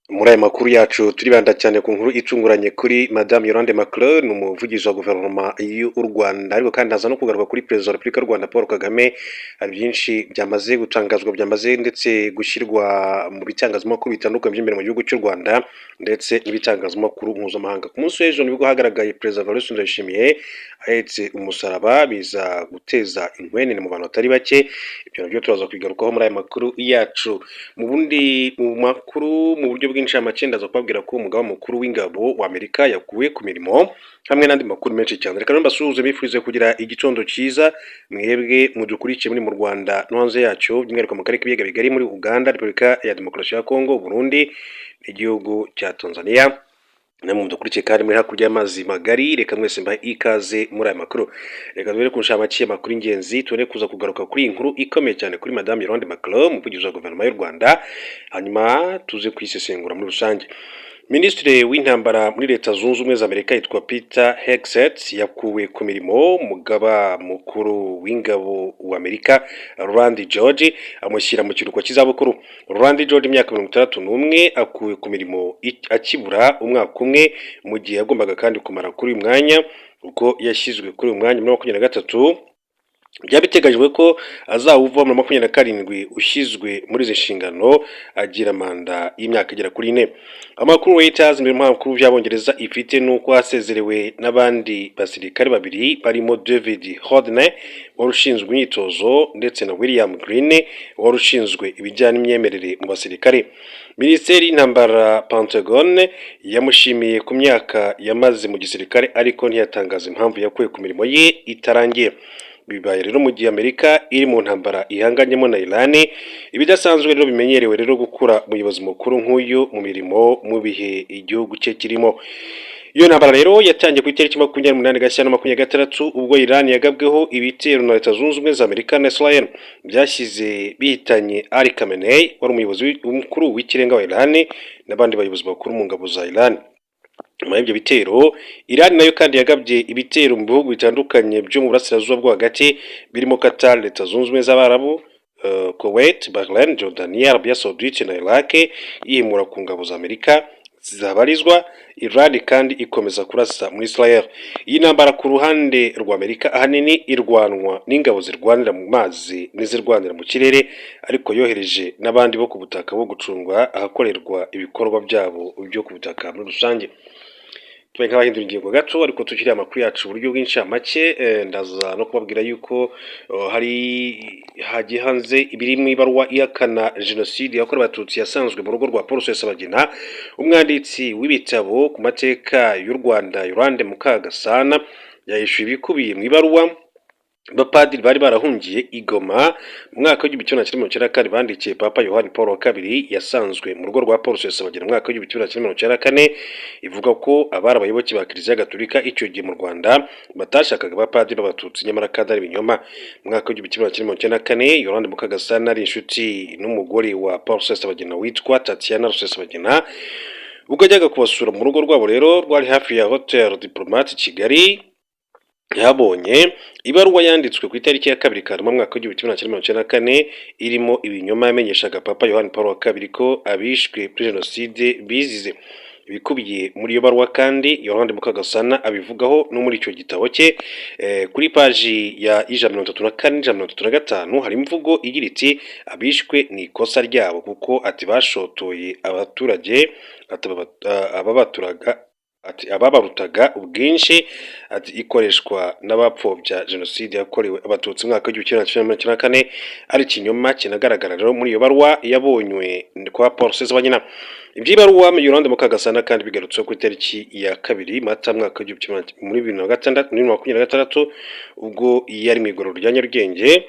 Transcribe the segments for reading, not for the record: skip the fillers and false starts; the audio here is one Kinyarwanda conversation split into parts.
Muri aya makuru yacu turibanda cyane ku nkuru itunguranye kuri Madame Yolande Makolo, ni umuvugizi wa guverinoma y'u Rwanda, ariko kandi haza no kugaruka kuri Perezida wa Repubulika y'u Rwanda Paul Kagame. Hari byinshi byamaze gutangazwa, byamaze ndetse gushyirwa mu bitangazamakuru bitandukanye by'imbere mu gihugu cy'u Rwanda ndetse n'ibitangazamakuru mpuzamahanga. Ku munsi w'ejo nibwo hagaragaye Perezida Evariste Ndayishimiye ahetse umusaraba, biza guteza inkwenene mu bantu batari bake. Ibyo nabyo turaza kubigarukaho muri aya makuru yacu. Mu bundi, mu makuru mu buryo bw'incamake, ndaza kubabwira ko umugaba mukuru w'ingabo wa Amerika yakuwe ku mirimo, hamwe n'andi makuru menshi cyane. Reka rero mbasuhuze, bifurize kugira igitondo cyiza, mwebwe mudukurikiye muri mu Rwanda no hanze yacyo, by'umwihariko mu karere k'ibiyaga bigari, muri Uganda, Repubulika ya Demokarasi ya Kongo, Burundi n'igihugu cya Tanzania. Namwe mudukurikiye kandi muri hakurya y'amazi magari, reka mwese mbahe ikaze muri aya makuru. Reka duhere ku nshamake y'amakuru y'ingenzi, tubone kuza kugaruka kuri iyi nkuru ikomeye cyane kuri Madame Yolande Makolo, umuvugizi wa guverinoma y'u Rwanda, hanyuma tuze kuyisesengura muri rusange. Minisitiri w'intambara muri Leta Zunze Ubumwe za Amerika yitwa Peter Hegseth yakuwe ku mirimo, umugaba mukuru w'ingabo wa Amerika Randy George amushyira mu kiruhuko cy'izabukuru. Randy George, imyaka 61, akuwe ku mirimo akibura umwaka umwe mu gihe yagombaga kandi kumara kuri uyu mwanya, kuko yashyizwe kuri uyu mwanya muri 23. Byaba biteganyijwe ko azawuva muri 27. Ushyizwe muri izi nshingano agira manda y'imyaka igera kuri 4. Amakuru Reuters, imbere mu makuru by'Abongereza, ifite nuko hasezerewe n'abandi basirikare babiri barimo David Hodne wari ushinzwe imyitozo ndetse na William Green wari ushinzwe ibijyanye n'imyemerere mu basirikare. Minisiteri y'intambara Pentagon yamushimiye ku myaka yamaze mu gisirikare, ariko ntiyatangaza impamvu yakuwe ku mirimo ye itarangiye. Bibaye rero mu gihe Amerika iri mu ntambara ihanganyemo na Iran. Ibidasanzwe rero bimenyerewe rero gukura umuyobozi mukuru nk'uyu mu mirimo mu bihe igihugu cye kirimo. Iyo ntambara rero yatangiye ku itariki 28 Gashyantare 26, ubwo Iran yagabweho ibitero na Leta Zunze Ubumwe za Amerika na Israel, byashyize bihitanye Ali Khamenei wari umuyobozi mukuru w'ikirenga wa Iran n'abandi bayobozi bakuru mu ngabo za Iran. Nyuma y'ibyo bitero, Iran nayo kandi yagabye ibitero mu bihugu bitandukanye byo mu burasirazuba bwo hagati birimo Qatar, Leta Zunze Ubumwe z'Abarabu, Kuwait, Bahrain, Jordania, Arabia Saudite na Iraq, yimura ku ngabo za Amerika zabarizwa. Iran kandi ikomeza kurasa muri Israel. Iyi ntambara ku ruhande rwa Amerika ahanini irwanwa n'ingabo zirwanira mu mazi n'izirwanira mu kirere, ariko yohereje n'abandi bo ku butaka bo gucunga ahakorerwa ibikorwa byabo byo ku butaka muri rusange. Tubaye nk'abahindura ingingo gato, ariko tukiri amakuru yacu uburyo bw'incamake, ndaza no kubabwira yuko hari hagiye hanze ibiri mu ibaruwa ihakana jenoside yakorewe Abatutsi yasanzwe mu rugo rwa Paul Rusesabagina. Umwanditsi w'ibitabo ku mateka y'u Rwanda Yolande Mukagasana yahishuye ibikubiye mu ibaruwa abapadiri bari barahungiye i Goma mu mwaka w'1994 bandikiye Papa Yohani Paul wa II, yasanzwe mu rugo rwa Paul Rusesabagina mu mwaka w'1994. Ivuga ko abari abayoboke ba Kiliziya Gatolika icyo gihe mu Rwanda batashakaga abapadiri b'Abatutsi, nyamara kandi ari ibinyoma. Mu mwaka w'1994, Yolande Mukagasana ari inshuti n'umugore wa Paul Rusesabagina witwa Tatiana Rusesabagina. Ubwo yajyaga kubasura mu rugo rwabo rero rwari hafi ya Hotel Diplomate Kigali, yabonye ibaruwa yanditswe ku itariki ya 2 Kanama mwaka w'1994 irimo ibinyoma yamenyeshaga Papa Yohani Paul wa II ko abishwe kuri jenoside bizize. Ibikubiye muri iyo baruwa kandi Yolande Mukagasana abivugaho no muri icyo gitabo cye. Kuri paji ya 134, 135 hari imvugo igira iti: "Abishwe ni ikosa ryabo", kuko ati bashotoye abaturage, ati ababaturaga, ati ababarutaga ubwinshi, ati ikoreshwa n'abapfobya jenoside yakorewe Abatutsi mu mwaka w'1994 ari ikinyoma kinagaragara rero muri iyo baruwa yabonywe kwa Paul Rusesabagina. Iby'ibaruwa Yolande Mukagasana kandi bigarutseho ku itariki ya 2 Mata mwaka w'igihumbi kimwe muri bibiri na gatandatu, muri 2026, ubwo yari mu igororero rya Nyarugenge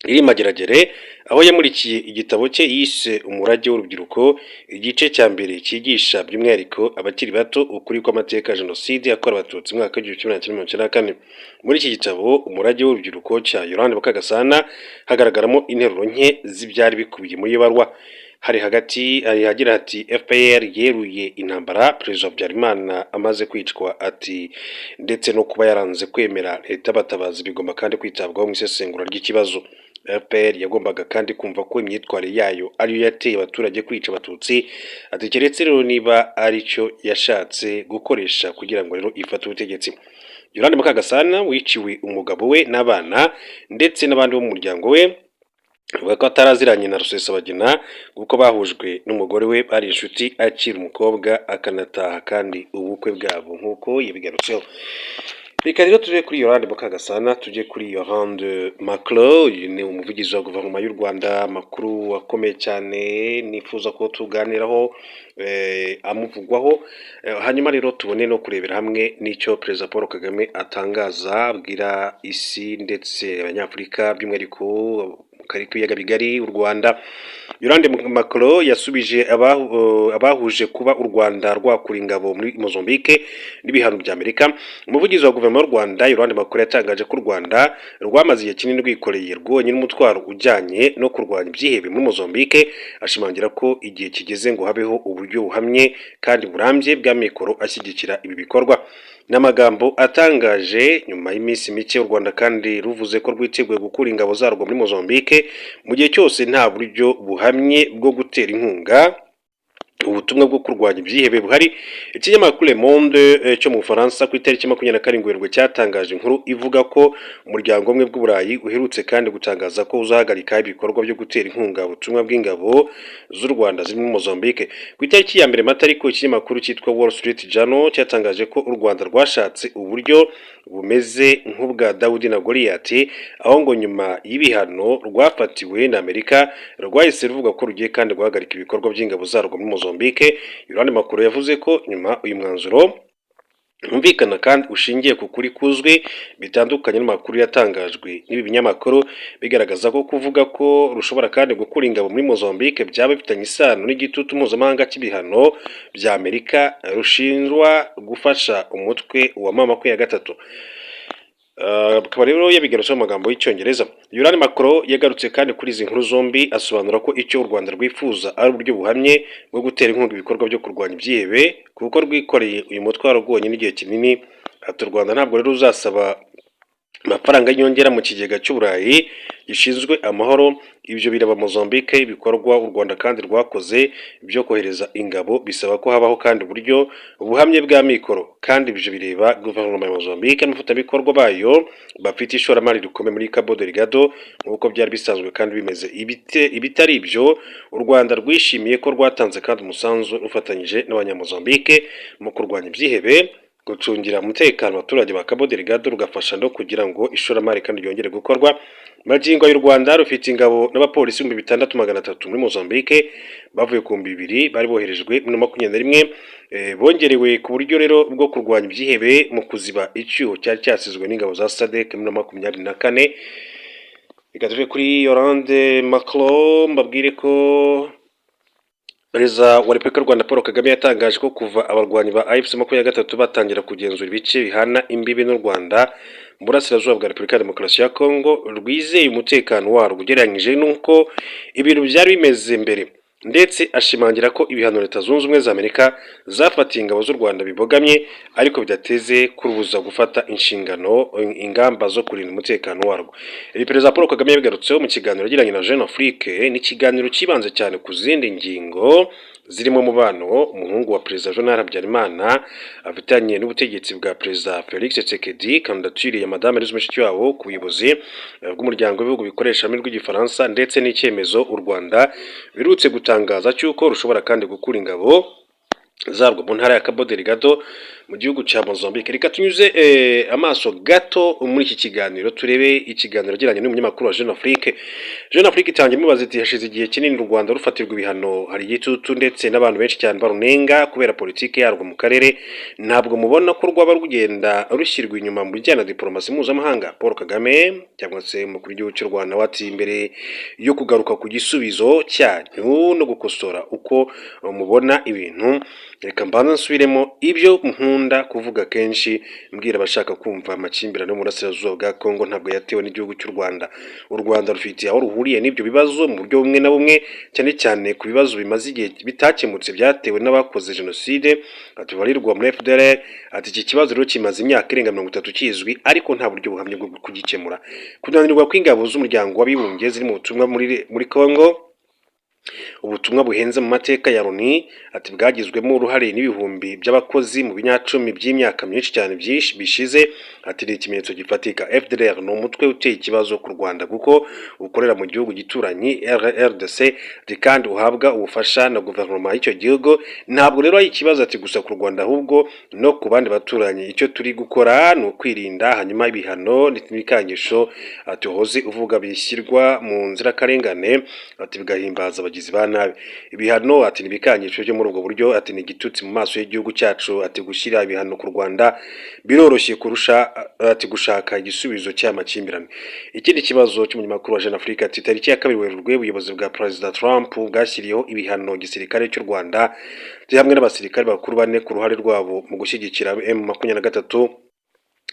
riri Mageragere, aho yamurikiye igitabo cye yise Umurage w'Urubyiruko, igice cya mbere cyigisha by'umwihariko abakiri bato ukuri kw'amateka ya jenoside yakorewe Abatutsi mu mwaka w'1994. Muri iki gitabo Umurage w'Urubyiruko cya Yolande Mukagasana hagaragaramo interuro nke z'ibyari bikubiye muri iyo baruwa. Hari hagati hari hagira hati: "FPR yeruye intambara Perezida Habyarimana amaze kwicwa", ati ndetse no kuba yaranze kwemera leta y'abatabazi bigomba kandi kwitabwaho mu isesengura ry'ikibazo. FPR yagombaga kandi kumva ko imyitwarire yayo ariyo yateye abaturage kwica Abatutsi. Ati keretse rero niba aricyo yashatse gukoresha kugira ngo rero ifate ubutegetsi. Yolande Mukagasana wiciwe umugabo we n'abana ndetse n'abandi bo mu muryango we, avuga ko ataraziranye na Rusesabagina kuko bahujwe n'umugore we, bari inshuti akiri umukobwa, akanataha kandi ubukwe bwabo nk'uko yabigarutseho. Reka rero tuve kuri Yolande Mukagasana tujye kuri Yolande Macron. Uyu ni umuvugizi wa guverinoma y'u Rwanda. Amakuru akomeye cyane nifuza ko tuganiraho amuvugwaho, hanyuma rero tubone no kurebera hamwe n'icyo Perezida Paul Kagame atangaza abwira isi ndetse Abanyafurika, by'umwihariko mu karere k'ibiyaga bigari, u Rwanda. Yolande Macron yasubije abahuje kuba u Rwanda rwakura ingabo muri Mozambique n'ibihano bya Amerika. Umuvugizi wa guverinoma y'u Rwanda, Yolande Macron, yatangaje ko u Rwanda rwamaze igihe kinini rwikoreye rwonyine umutwaro ujyanye no kurwanya ibyihebe muri Mozambique, ashimangira ko igihe kigeze ngo habeho uburyo buhamye kandi burambye bw'amikoro ashyigikira ibi bikorwa. Ni amagambo atangaje nyuma y'iminsi mike u Rwanda kandi ruvuze ko rwiteguye gukura ingabo zarwo muri Mozambique mu gihe cyose nta buryo buhamye bwo gutera inkunga ubutumwa bwo kurwanya ibyihebe buhari. Ikinyamakuru Le Monde cyo mu Bufaransa ku itariki 27 Werurwe cyatangaje inkuru ivuga ko umuryango umwe bw'Uburayi uherutse kandi gutangaza ko uzahagarika ibikorwa byo gutera inkunga ubutumwa bw'ingabo z'u Rwanda ziri muri Mozambique. Ku itariki ya 1 Mata ariko, ikinyamakuru cyitwa Wall Street Journal cyatangaje ko u Rwanda rwashatse uburyo bumeze nk'ubwa Dawudi na Goliyati, aho ngo nyuma y'ibihano rwafatiwe na Amerika rwahise ruvuga ko rugiye kandi guhagarika ibikorwa by'ingabo zarwo muri Mozambique. Yolande Makolo yavuze ko nyuma uyu mwanzuro wumvikana kandi ushingiye ku kuri kuzwi, bitandukanye n'amakuru yatangajwe n'ibi binyamakuru bigaragaza ko kuvuga ko rushobora kandi gukura ingabo muri Mozambique byaba bifitanye isano n'igitutu mpuzamahanga cy'ibihano bya Amerika rushinjwa gufasha umutwe wa M23. Akaba rero yabigarutseho mu magambo y'Icyongereza. Yolande Macron yagarutse kandi kuri izi nkuru zombi, asobanura ko icyo u Rwanda rwifuza ari uburyo buhamye bwo gutera inkunga ibikorwa byo kurwanya ibyihebe, kuko rwikoreye uyu mutwaro rwonyine igihe kinini. Ati u Rwanda ntabwo rero ruzasaba amafaranga y'inyongera mu kigega cy'Uburayi gishinzwe amahoro, ibyo biraba Mozambique. Ibikorwa u Rwanda kandi rwakoze byo kohereza ingabo bisaba ko habaho kandi uburyo buhamye bwa mikoro, kandi ibyo bireba guverinoma ya Mozambique n'abafatanyabikorwa bayo bafite ishoramari rikomeye muri Cabo Delgado, nk'uko byari bisanzwe kandi bimeze. Ibitari ibyo, u Rwanda rwishimiye ko rwatanze kandi umusanzu rufatanyije n'Abanyamozambique mu kurwanya ibyihebe, gucungira umutekano abaturage ba Cabo Delgado, rugafasha no kugira ngo ishoramari kandi ryongere gukorwa. Magingo y'u Rwanda rufite ingabo n'abapolisi 6300 muri Mozambique, bavuye ku 2000 bari boherejwe muri 21, bongerewe ku buryo rero bwo kurwanya ibyihebe mu kuziba icyuho cyari cyasizwe n'ingabo za SADC muri 24. Reka tuve kuri Yolande Macron, mbabwire ko Perezida wa Repubulika y'u Rwanda Paul Kagame yatangaje ko kuva abarwanyi ba AFC 23 batangira kugenzura ibice bihana imbibi n'u Rwanda mu burasirazuba bwa Repubulika ya Demokarasi ya Kongo, rwizeye umutekano warwo ugereranyije n'uko ibintu byari bimeze mbere, ndetse ashimangira ko ibihano Leta Zunze Ubumwe za Amerika zafatiye ingabo z'u Rwanda bibogamye, ariko bidateze kurubuza gufata inshingano ingamba zo kurinda umutekano warwo. Ibi Perezida Paul Kagame yabigarutseho mu kiganiro yagiranye na Jeune Afrique. Ni ikiganiro cyibanze cyane ku zindi ngingo zirimo umubano umuhungu wa Perezida Juvenal Habyarimana afitanye n'ubutegetsi bwa Perezida Felix Tshisekedi, kandidatire ya Madame Louise Mushikiwabo ku buyobozi bw'umuryango w'ibihugu bikoresha ururimi rw'Igifaransa, ndetse n'icyemezo u Rwanda biherutse gutangaza cy'uko rushobora kandi gukura ingabo zarwo mu ntara ya Cabo Delgado mu gihugu cya Mozambique. Reka tunyuze amaso gato muri iki kiganiro, turebe ikiganiro yagiranye n'umunyamakuru wa Jeune Afrique. Jeune Afrique itangiye imubaza iti hashize igihe kinini u Rwanda rufatirwa ibihano, hari igitutu ndetse n'abantu benshi cyane barunenga kubera politiki yarwo mu karere, ntabwo mubona ko rwaba rugenda rushyirwa inyuma mu bijyanye na diplomasi mpuzamahanga? Paul Kagame cyangwa se umukuru w'igihugu cy'u Rwanda wati imbere yo kugaruka ku gisubizo cyanyu no gukosora uko mubona ibintu. Reka mbanze nsubiremo ibyo nkunda kuvuga kenshi mbwira abashaka kumva: amakimbirane yo mu burasirazuba bwa Kongo ntabwo yatewe n'igihugu cy'u Rwanda. U Rwanda rufite aho ruhuriye n'ibyo bibazo mu buryo bumwe na bumwe, cyane cyane ku bibazo bimaze igihe bitakemutse byatewe n'abakoze jenoside, ati barirwa muri FDLR. Ati iki kibazo rero kimaze imyaka irenga 30 kizwi, ariko nta buryo buhamye bwo kugikemura. Kunanirwa kw'ingabo z'Umuryango w'Abibumbye ziri mu butumwa muri Kongo, ubutumwa buhenze mu mateka ya Loni, ati bwagizwemo uruhare n'ibihumbi by'abakozi mu binyacumi by'imyaka myinshi cyane byinshi bishize, ati ni ikimenyetso gifatika. FDLR ni umutwe uteye ikibazo ku Rwanda kuko ukorera mu gihugu gituranyi RDC, ati kandi uhabwa ubufasha na guverinoma y'icyo gihugu. Ntabwo rero ari ikibazo, ati gusa ku Rwanda, ahubwo no ku bandi baturanyi. Icyo turi gukora ni ukwirinda. Hanyuma ibihano n'ibikangisho, ati uhoze uvuga, bishyirwa mu nzirakarengane, ati bigahimbaza abagizi ba nabi. Ibihano, ati n'ibikangisho byo muri ubwo buryo, ati ni igitutsi mu maso y'igihugu cyacu. Ati gushyira ibihano ku Rwanda biroroshye kurusha, ati gushaka igisubizo cy'aya makimbirane. Ikindi kibazo cy'umunyamakuru wa Jeune Afrique, ati tariki ya 2 Werurwe ubuyobozi bwa Perezida Trump bwashyiriyeho ibihano gisirikare cy'u Rwanda hamwe n'abasirikare bakuru bane ku ruhare rwabo mu gushyigikira M23,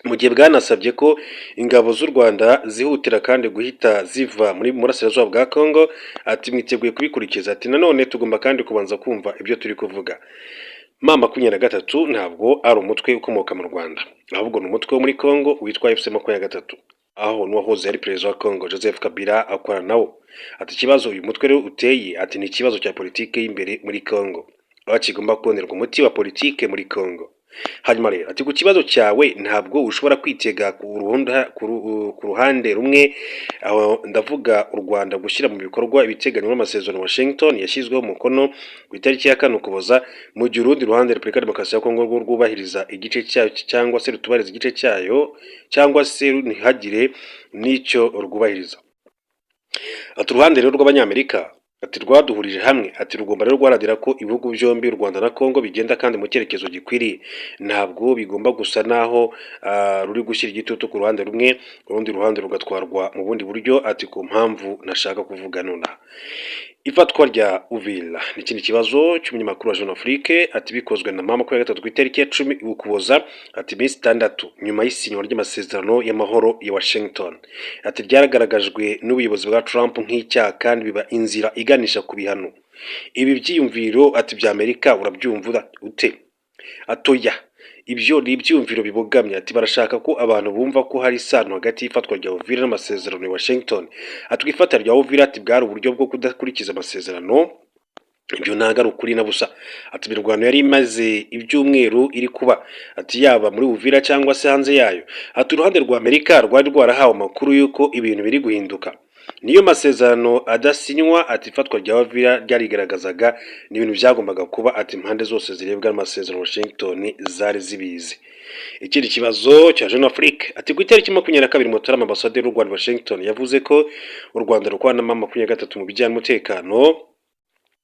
mu gihe bwanasabye ko ingabo z'u Rwanda zihutira kandi guhita ziva muri burasirazuba bwa Congo. Ati mwiteguye kubikurikiza? Ati nanone tugomba kandi kubanza kumva ibyo turi kuvuga. M23 ntabwo ari umutwe ukomoka mu Rwanda, ahubwo ni umutwe wo muri Congo witwa AFC 23, aho n'uwahoze ari perezida wa Congo Joseph Kabila akorana nawo. Ati ikibazo uyu mutwe rero uteye, ati ni ikibazo cya politike y'imbere muri Congo, aho kigomba kubonerwa umuti wa politike muri Congo. Hanyuma rero, ati ku kibazo cyawe, ntabwo ushobora kwitega ku ruhande rumwe, aho ndavuga u Rwanda, gushyira mu bikorwa ibiteganywa n'amasezerano Washington yashyizweho umukono ku itariki ya 4 Ukuboza, mu gihe urundi ruhande, Repubulika ya Demokarasi ya Kongo, rwo rwubahiriza igice cyayo cyangwa se rutubahiriza igice cyayo cyangwa se ntihagire n'icyo rwubahiriza. Ati uruhande rero rw'Abanyamerika, ati rwaduhurije hamwe, ati rugomba rero guharanira ko ibihugu byombi, u Rwanda na Congo, bigenda kandi mu cyerekezo gikwiriye. Ntabwo bigomba gusa naho ruri gushyira igitutu ku ruhande rumwe, urundi ruhande rugatwarwa mu bundi buryo, ati ku mpamvu ntashaka kuvuga nonaha. Ifatwa rya Uvira ni ikindi kibazo cy'umunyamakuru wa Jeune Afrique. Ati bikozwe na M23 ku itariki ya 10 Ukuboza, ati iminsi 6 nyuma y'isinywa ry'amasezerano y'amahoro ya Washington, ati byaragaragajwe n'ubuyobozi bwa Trump nk'icyaha kandi biba inzira iganisha ku bihano. Ibi byiyumviro, ati bya Amerika, urabyumva ute? Atoya, ibyo ni ibyiyumviro bibogamye. Ati barashaka ko abantu bumva ko hari isano hagati y'ifatwa rya Uvira n'amasezerano ya Washington. Ati ifata rya Uvira, ati bwari uburyo bwo kudakurikiza amasezerano. Ibyo ntabwo ari ukuri na busa. Ati imirwano yari imaze ibyumweru iri kuba, ati yaba muri Uvira cyangwa se hanze yayo. Ati uruhande rwa Amerika rwari rwarahawe amakuru y'uko ibintu biri guhinduka. Niyo masezerano adasinywa, ati ifatwa rya Uvira ryarigaragazaga, ni ibintu byagombaga kuba. Ati impande zose zirebwa n'amasezerano Washington zari zibizi. Ikindi kibazo cya Jeune Afrique, ati ku itariki 22 Mutarama, ambasaderi w'u Rwanda Washington yavuze ko u Rwanda rukorana na M23 mu bijyanye n'umutekano,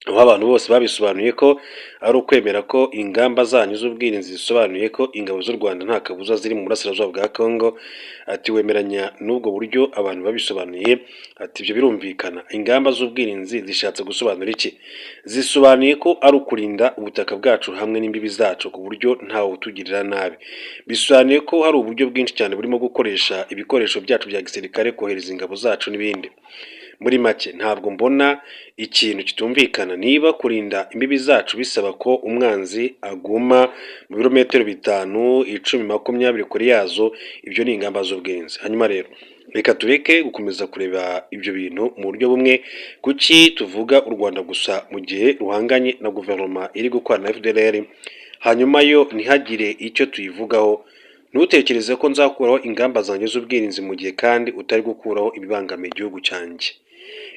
aho abantu bose babisobanuye ko ari ukwemera ko ingamba zanyu z'ubwirinzi zisobanuye ko ingabo z'u Rwanda nta kabuza ziri mu burasirazuba bwa Congo. Ati wemeranya n'ubwo buryo abantu babisobanuye? Ati ibyo birumvikana. Ingamba z'ubwirinzi zishatse gusobanura iki? Zisobanuye ko ari ukurinda ubutaka bwacu hamwe n'imbibi zacu ku buryo ntawe utugirira nabi. Bisobanuye ko hari uburyo bwinshi cyane burimo gukoresha ibikoresho byacu bya gisirikare, kohereza ingabo zacu n'ibindi. Muri make, ntabwo mbona ikintu kitumvikana. Niba kurinda imbibi zacu bisaba ko umwanzi aguma mu birometero 5, 10, 20 kure yazo, ibyo ni ingamba z'ubwirinzi. Hanyuma rero reka tureke gukomeza kureba ibyo bintu mu buryo bumwe. Kuki tuvuga u Rwanda gusa mu gihe ruhanganye na guverinoma iri gukorana na FDLR, hanyuma yo ntihagire icyo tuyivugaho? Ntutekereze ko nzakuraho ingamba zanjye z'ubwirinzi mu gihe kandi utari gukuraho ibibangamiye igihugu cyanjye.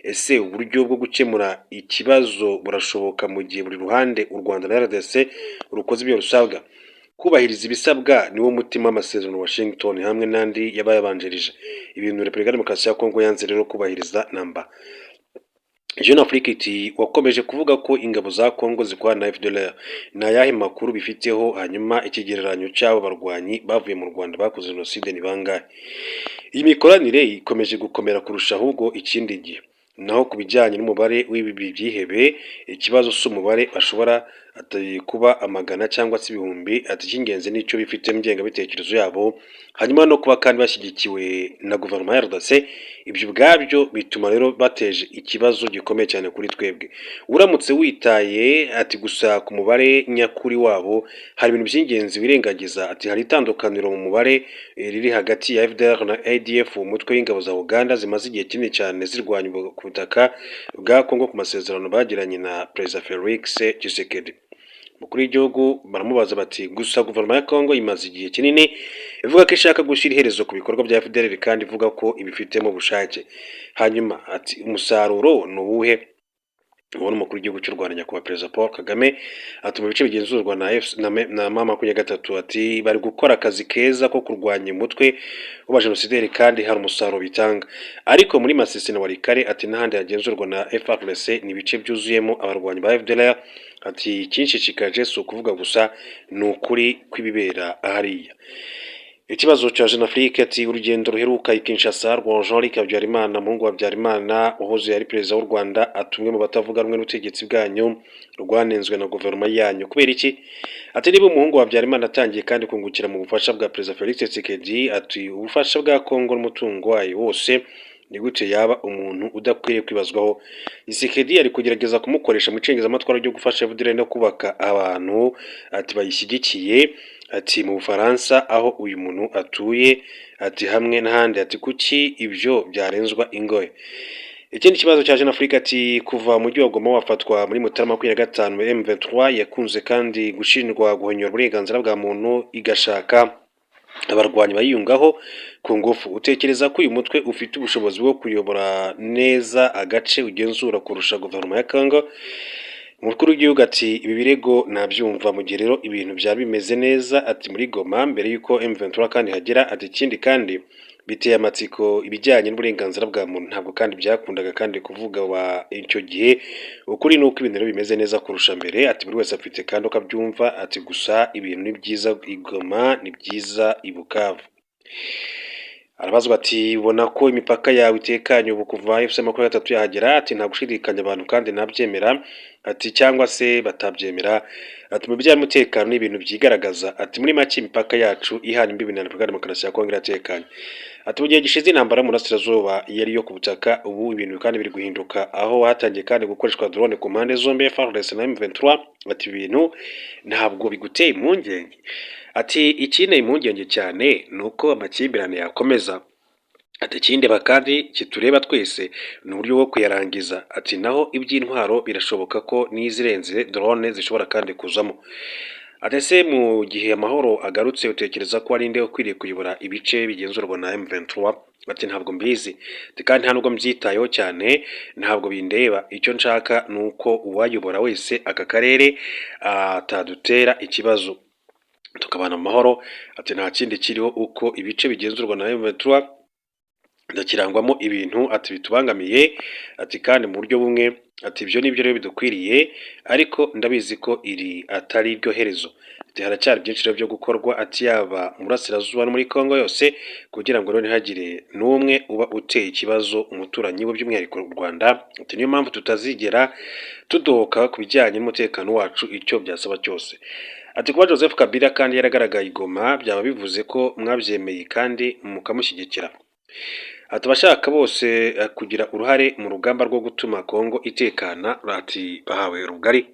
Ese uburyo bwo gukemura ikibazo burashoboka mu gihe buri ruhande, u Rwanda na RDC, rukoze ibyo rusabwa? Kubahiriza ibisabwa niwo mutima w'amasezerano Washington hamwe n'andi yabayabanjirije, ibintu Repubulika ya Demokarasi ya Kongo yanze rero kubahiriza namba. Jeune Afrique iti wakomeje kuvuga ko ingabo za Kongo zikorana na FDLR, ni ayahe makuru bifiteho? Hanyuma ikigereranyo cy'abo barwanyi bavuye mu Rwanda bakoze jenoside ni bangahe? Iyi mikoranire ikomeje gukomera kurusha ahubwo ikindi gihe. Naho ku bijyanye n'umubare w'ibi byihebe, ikibazo si umubare, bashobora kuba amagana cyangwa se ibihumbi. Ati icy'ingenzi nicyo bifite mu ngengabitekerezo yabo, hanyuma no kuba kandi bashyigikiwe na guverinoma ya RDC. Ibyo ubwabyo bituma rero bateje ikibazo gikomeye cyane kuri twebwe. Uramutse witaye, ati, gusa ku mubare nyakuri wabo, hari ibintu by'ingenzi wirengagiza. Ati hari itandukaniro mu mubare riri hagati ya FDLR na ADF, umutwe w'ingabo za Uganda zimaze igihe kinini cyane zirwanya ku butaka bwa Congo ku masezerano bagiranye na Perezida Felix Tshisekedi. Umukuru w'igihugu baramubaza bati: gusa guverinoma ya Congo imaze igihe kinini ivuga ko ishaka gushyira iherezo ku bikorwa bya FDLR kandi ivuga ko ibifitemo ubushake. Hanyuma ati umusaruro ni uwuhe? Uwo ni umukuru w'igihugu cy'u Rwanda, nyakubahwa Perezida Paul Kagame. Ati mu bice bigenzurwa na M23, ati bari gukora akazi keza ko kurwanya umutwe w'abajenosideri kandi hari umusaruro bitanga. Ariko muri Masisi na Walikale, ati n'ahandi hagenzurwa na FARDC, ni ibice byuzuyemo abarwanyi ba FDLR. Ati ikinshishikaje si ukuvuga gusa, ni ukuri kw'ibibera hariya. Ikibazo cya Jeune Afrique, ati urugendo ruheruka i Kinshasa rwa Jean-Luc Habyarimana, umuhungu wa Habyarimana wahoze ari perezida w'u Rwanda, atumwe mu batavuga rumwe n'ubutegetsi bwanyu, rwanenzwe na guverinoma yanyu. Kubera iki? Ati niba umuhungu wa Habyarimana atangiye kandi kungukira mu bufasha bwa Perezida Felix Tshisekedi, ati ubufasha bwa Congo n'umutungo wayo wose, ni gute yaba umuntu udakwiriye kwibazwaho? Tshisekedi ari kugerageza kumukoresha mu icengezamatwara ryo gufasha FDLR no kubaka abantu, ati bayishyigikiye, ati mu Bufaransa aho uyu muntu atuye, ati hamwe n'ahandi. Ati kuki ibyo byarenzwa ingohe? Ikindi kibazo cya Jeune Afrique, ati kuva umujyi wa Goma wafatwa muri Mutarama 25, M23 yakunze kandi gushinjwa guhonyora uburenganzira bwa muntu, igashaka abarwanyi bayiyungaho ku ngufu. Utekereza ko uyu mutwe ufite ubushobozi bwo kuyobora neza agace ugenzura kurusha guverinoma ya Congo? Umukuru w'igihugu ati ibi birego nabyumva mu gihe rero ibintu byaba bimeze neza, ati muri Goma mbere y'uko M23 kandi hagera. Ati ikindi kandi biteye amatsiko ibijyanye n'uburenganzira bwa muntu, ntabwo kandi byakundaga kandi kuvuga wa icyo gihe. Ukuri ni uko ibintu rero bimeze neza kurusha mbere. Ati buri wese afite kandi uko abyumva. Ati gusa ibintu ni byiza i Goma, ni byiza i Bukavu. Arabazwa ati ubona ko imipaka yawe itekanye ubu kuva AFC 23 yahagera? Ati nta gushidikanya, abantu kandi nabyemera, ati cyangwa se batabyemera, ati mu bijyanye n'umutekano ni ibintu byigaragaza. Ati muri make imipaka yacu ihana imbibi na Repubulika ya Demokarasi ya Kongo iratekanye. Ati mu gihe gishize intambara yo mu burasirazuba yari iyo ku butaka, ubu ibintu kandi biri guhinduka aho hatangiye kandi gukoreshwa drone ku mpande zombi, FARDC na M23. Ati ibintu ntabwo biguteye impungenge? Ati ikinteye impungenge cyane ni uko amakimbirane yakomeza. Ati ikindeba kandi kitureba twese ni uburyo bwo kuyarangiza. Ati naho iby'intwaro birashoboka ko n'izirenze drone zishobora kandi kuzamo. Ati ese mu gihe amahoro agarutse utekereza ko ari nde ukwiriye kuyobora ibice bigenzurwa na M23? Ati ntabwo mbizi, ati kandi nta nubwo mbyitayeho cyane, ntabwo bindeba. Icyo nshaka ni uko uwayobora wese aka karere atadutera ikibazo, tukabana mu mahoro. Ati nta kindi kiriho uko ibice bigenzurwa na M23 ndakirangwamo ibintu, ati bitubangamiye, ati kandi mu buryo bumwe. Ati ibyo nibyo rero bidukwiriye, ariko ndabizi ko iri atari ryo herezo. Ati haracyari byinshi rero byo gukorwa, ati yaba mu burasirazuba no muri Congo yose, kugira ngo rero ntihagire n'umwe uba uteye ikibazo umuturanyi we, by'umwihariko u Rwanda. Ati niyo mpamvu tutazigera tudohoka ku bijyanye n'umutekano wacu icyo byasaba cyose. Ati kuba Joseph Kabila kandi yaragaragaye i Goma byaba bivuze ko mwabyemeye kandi mukamushyigikira? Ati abashaka bose kugira uruhare mu rugamba rwo gutuma Congo itekana, ati bahawe rugari.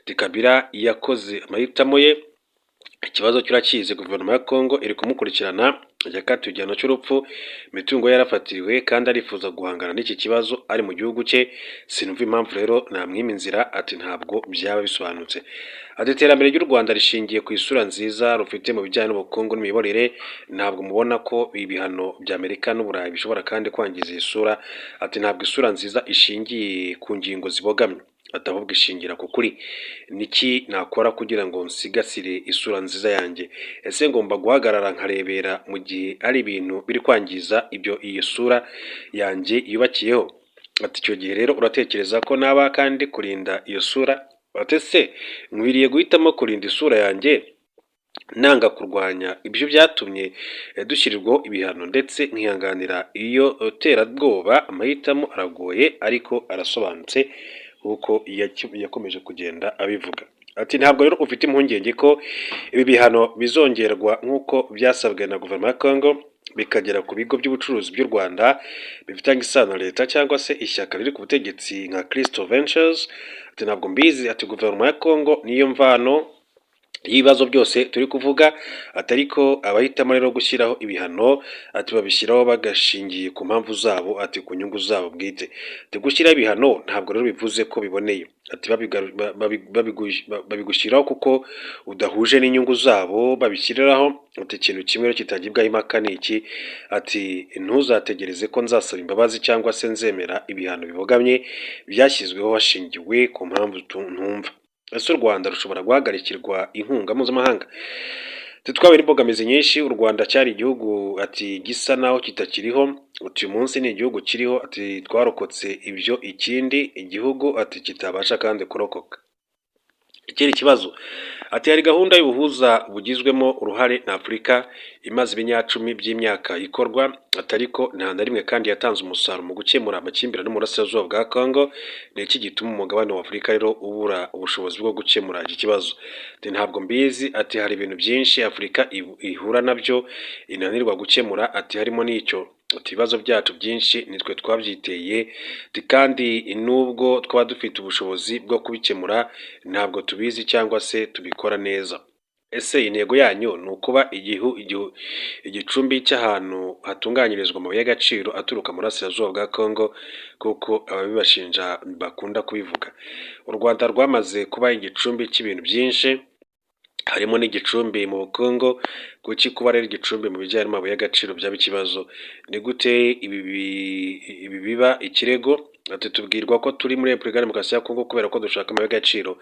Ati Kabila yakoze amahitamo ye, ikibazo cyo urakizi, guverinoma ya Congo iri kumukurikirana, yakatiwe igihano cy'urupfu, imitungo ye yarafatiriwe kandi arifuza guhangana n'iki kibazo ari mu gihugu cye. Sinumva impamvu rero namwima inzira. Ati ntabwo byaba bisobanutse. Ati iterambere ry'u Rwanda rishingiye ku isura nziza rufite mu bijyanye n'ubukungu n'imiyoborere. Ntabwo mubona ko ibihano bya Amerika n'Uburayi bishobora kandi kwangiza iyi sura? Ati ntabwo isura nziza ishingiye ku ngingo zibogamye, ati ahubwo ishingira ku kuri. Niki nakora kugira ngo nsigasire isura nziza yanjye? Ese ngomba guhagarara nkarebera mu gihe ari ibintu biri kwangiza ibyo iyi sura yanjye yubakiyeho? Ati icyo gihe rero uratekereza ko naba kandi kurinda iyo sura? Ati ese nkwiriye guhitamo kurinda isura yanjye Nanga kurwanya ibyo byatumye dushyirirwaho ibihano ndetse nkihanganira iyo terabwoba. Amahitamo aragoye ariko arasobanutse, nk'uko yakomeje kugenda abivuga. Ati: "Ntabwo rero ufite impungenge ko ibi bihano bizongerwa nk'uko byasabwe na guverinoma ya Congo, bikagera ku bigo by'ubucuruzi by'u Rwanda bifitanye isano na leta cyangwa se ishyaka riri ku butegetsi nka Crystal Ventures?" Ati: "Ntabwo mbizi." Ati: "Guverinoma ya Congo niyo mvano y'ibibazo byose turi kuvuga." Ati: "Ariko abahitamo rero gushyiraho ibihano," ati, "babishyiraho bagashingiye ku mpamvu zabo," ati, "ku nyungu zabo bwite." Ati: "Gushyiraho ibihano ntabwo rero bivuze ko biboneye." Ati: "Babigushyiraho kuko udahuje n'inyungu zabo babishyiriraho." Ati: "Ikintu kimwe rero kitagibwaho impaka ni iki," ati, "ntuzategereze ko nzasaba imbabazi cyangwa se nzemera ibihano bibogamye byashyizweho hashingiwe ku mpamvu ntumva." Ese u Rwanda rushobora guhagarikirwa inkunga mpuzamahanga? Twahuye n'imbogamizi nyinshi. U Rwanda cyari igihugu, ati, gisa naho kitakiriho. Ati: "Uyu munsi ni igihugu kiriho." Ati: "Twarokotse ibyo ikindi igihugu," ati, "kitabasha kandi kurokoka." Ikindi kibazo, ati: "Hari gahunda y'ubuhuza bugizwemo uruhare na Afurika imaze ibinyacumi by'imyaka ikorwa," ati, "ariko nta na rimwe kandi yatanze umusaruro mu gukemura amakimbirane mu burasirazuba bwa Congo. Ni iki gituma umugabane wa Afurika rero ubura ubushobozi bwo gukemura iki kibazo?" Ati: "Ntabwo mbizi." Ati: "Hari ibintu byinshi Afurika ihura nabyo inanirwa gukemura," ati, "harimo n'icyo." Ati: "Ibibazo byacu byinshi nitwe twabyiteye," ati, "kandi nubwo twaba dufite ubushobozi bwo kubikemura ntabwo tubizi cyangwa se tubikora neza." Ese intego yanyu ni ukuba igicumbi cy'ahantu hatunganyirizwa amabuye y'agaciro aturuka mu burasirazuba bwa Congo, kuko ababibashinja bakunda kubivuga? U Rwanda rwamaze kuba igicumbi cy'ibintu byinshi, harimo n'igicumbi mu bukungu. Kuki kuba rero igicumbi mu bijyanye n'amabuye y'agaciro byaba ikibazo? Ni gute ibi biba ikirego? Ati: "Tubwirwa ko turi muri Repubulika ya Demokarasi ya Kongo kubera ko dushaka amabuye y'agaciro,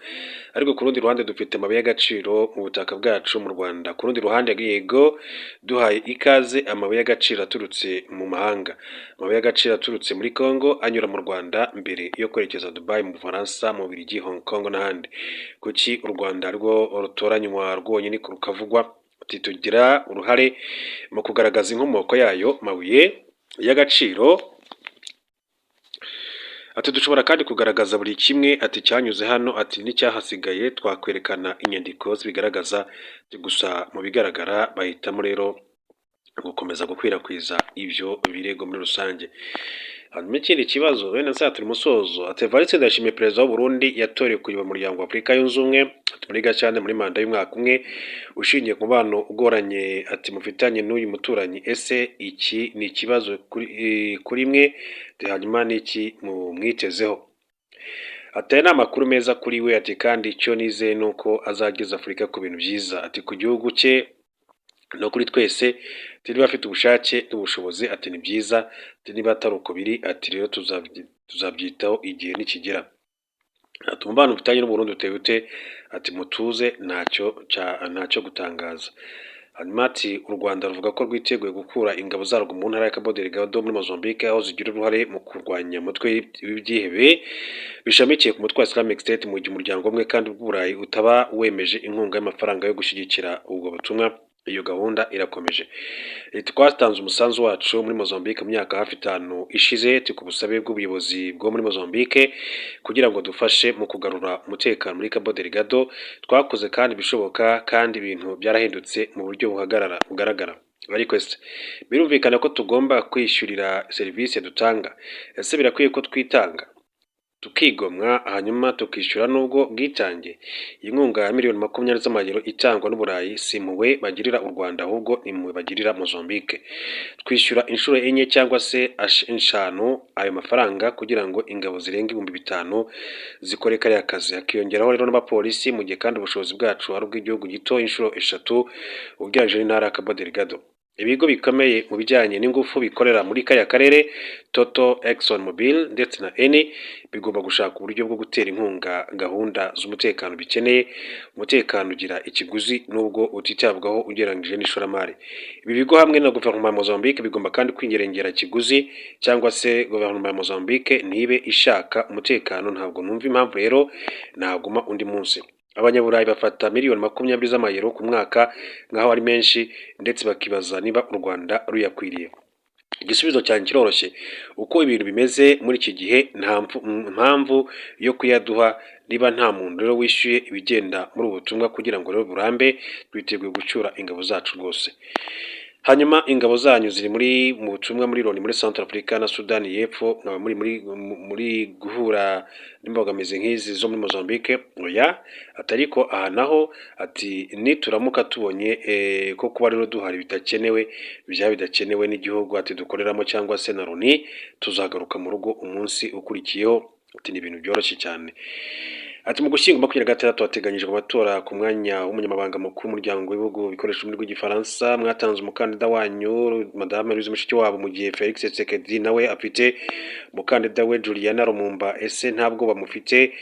ariko ku rundi ruhande dufite amabuye y'agaciro mu butaka bwacu mu Rwanda. Ku rundi ruhande, yego, duhaye ikaze amabuye y'agaciro aturutse mu mahanga. Amabuye y'agaciro aturutse muri Congo anyura mu Rwanda mbere yo kwerekeza Dubai, mu Bufaransa, mu Bubiligi, Hong Kong n'ahandi. Kuki u Rwanda rwo rutoranywa rwonyine rukavugwa?" Ati: "Tugira uruhare mu kugaragaza inkomoko yayo mabuye y'agaciro." Ati: "Dushobora kandi kugaragaza buri kimwe," ati, "cyanyuze hano," ati, "n'icyahasigaye twakwerekana inyandiko zibigaragaza." Gusa mu bigaragara bahitamo rero gukomeza gukwirakwiza ibyo birego muri rusange. Hanyuma ikindi kibazo, bene turi musozo, ati: Evariste Ndayishimiye, perezida w'u Burundi, yatorewe kuyobora umuryango wa Afurika Yunze Ubumwe, ati, muri Gashyantare, muri manda y'umwaka umwe ushingiye ku mubano ugoranye, ati, mufitanye n'uyu muturanyi. Ese iki ni ikibazo kuri mwe? Hanyuma ni iki mumwitezeho? Ati: "Aya ni amakuru meza kuri we," ati, "kandi icyo nizeye ni uko azageza Afurika ku bintu byiza," ati, "ku gihugu cye no kuri twese." Ati: "Niba afite ubushake n'ubushobozi," ati, "ni byiza." Ati: "Niba atari uko biri," ati, "rero tuzabyitaho igihe nikigera." Ati: "Umubano mufitanye n'u Burundi uteye ute?" Ati: "Mutuze, ntacyo gutangaza." Hanyuma ati: "U Rwanda ruvuga ko rwiteguye gukura ingabo zarwo mu ntara ya Cabo Delgado muri Mozambique, aho zigira uruhare mu kurwanya umutwe w'ibyihebe bishamikiye ku mutwe wa Islamic State, mu gihe umuryango umwe kandi w'Uburayi utaba wemeje inkunga y'amafaranga yo gushyigikira ubwo butumwa. Iyo gahunda irakomeje. Twatanze umusanzu wacu muri Mozambique mu myaka hafi 5 ishize, ku busabe bw'ubuyobozi bwo muri Mozambique, kugira ngo dufashe mu kugarura umutekano muri Cabo Delgado. Twakoze kandi ibishoboka kandi ibintu byarahindutse mu buryo bugaragara. Ariko se birumvikana ko tugomba kwishyurira serivisi dutanga? Ese birakwiye ko twitanga, tukigomwa, hanyuma tukishyura n'ubwo bwitange? Iyi nkunga ya miliyoni 20 z'amayero itangwa n'Uburayi si impuhwe bagirira u Rwanda, ahubwo ni impuhwe bagirira Mozambique. Twishyura inshuro enye cyangwa se eshanu ayo mafaranga kugira ngo ingabo zirenga 5000 zikore kariya kazi, hakiyongeraho rero n'abapolisi, mu gihe kandi ubushobozi bwacu ari ubw'igihugu gito inshuro eshatu ugereranyije n'intara ya Cabo Delgado. Ibigo bikomeye mu bijyanye n'ingufu bikorera muri kariya karere, Total, Exxon Mobil ndetse na Eni, bigomba gushaka uburyo bwo gutera inkunga gahunda z'umutekano bikeneye. Umutekano ugira ikiguzi nubwo utitabwaho ugereranyije n'ishoramari. Ibi bigo hamwe na guverinoma ya Mozambique bigomba kandi kwirengera ikiguzi, cyangwa se guverinoma ya Mozambique ntibe ishaka umutekano. Ntabwo numva impamvu rero naguma undi munsi." Abanyaburayi bafata miliyoni 20 z'amayero ku mwaka nk'aho ari menshi, ndetse bakibaza niba u Rwanda ruyakwiriye. Igisubizo cyanjye kiroroshye: uko ibintu bimeze muri iki gihe, nta mpamvu yo kuyaduha. Niba nta muntu rero wishyuye ibigenda muri ubu butumwa kugira ngo rero burambe, twiteguye gucyura ingabo zacu rwose. Hanyuma ingabo zanyu ziri mu butumwa muri Loni muri Central Africa na Sudani y'Epfo, nkaba muri guhura n'imbogamizi nk'izi zo muri Mozambique? Oya. Ati ariko aha naho, ati nituramuka tubonye ko kuba rero duhari bidakenewe, byaba bidakenewe n'igihugu, ati, dukoreramo cyangwa se na Loni, tuzagaruka mu rugo umunsi ukurikiyeho. Ati ni ibintu byoroshye cyane. Ati mu Gushyingo 26 hateganyijwe amatora ku mwanya w'umunyamabanga mukuru w'umuryango w'ibihugu bikoresha ururimi rw'Igifaransa. Mwatanze umukandida wanyu, Madame Louise Mushikiwabo, mu gihe Felix Tshisekedi nawe afite umukandida we, Juliana Lumumba. Ese ntabwo bamufite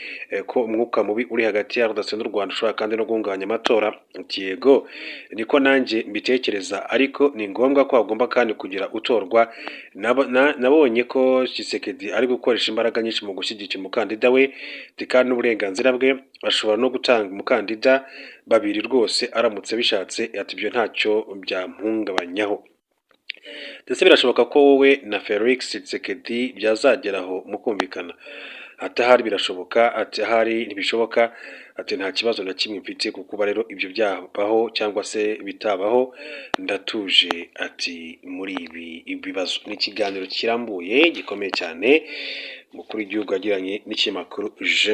ko umwuka mubi uri hagati ya RDC n'u Rwanda ushobora kandi no guhungabanya amatora? Ati yego, niko nanjye mbitekereza, ariko ni ngombwa ko hagomba kandi kugira utorwa. Nabonye ko Tshisekedi ari gukoresha imbaraga nyinshi mu gushyigikira umukandida we, kandi n'uburenganzira bwe, ashobora no gutanga umukandida babiri rwose aramutse abishatse. Ati ibyo ntacyo byamuhungabanyaho, ndetse birashoboka ko wowe na Felix Tshisekedi byazageraho mukumvikana. Ati ahari birashoboka, ati ahari ntibishoboka. Ati nta kibazo na kimwe mfite ku kuba rero ibyo byabaho cyangwa se bitabaho, ndatuje. Ati muri ibi bibazo, ni ikiganiro kirambuye gikomeye cyane umukuru w'igihugu yagiranye n'ikinyamakuru Je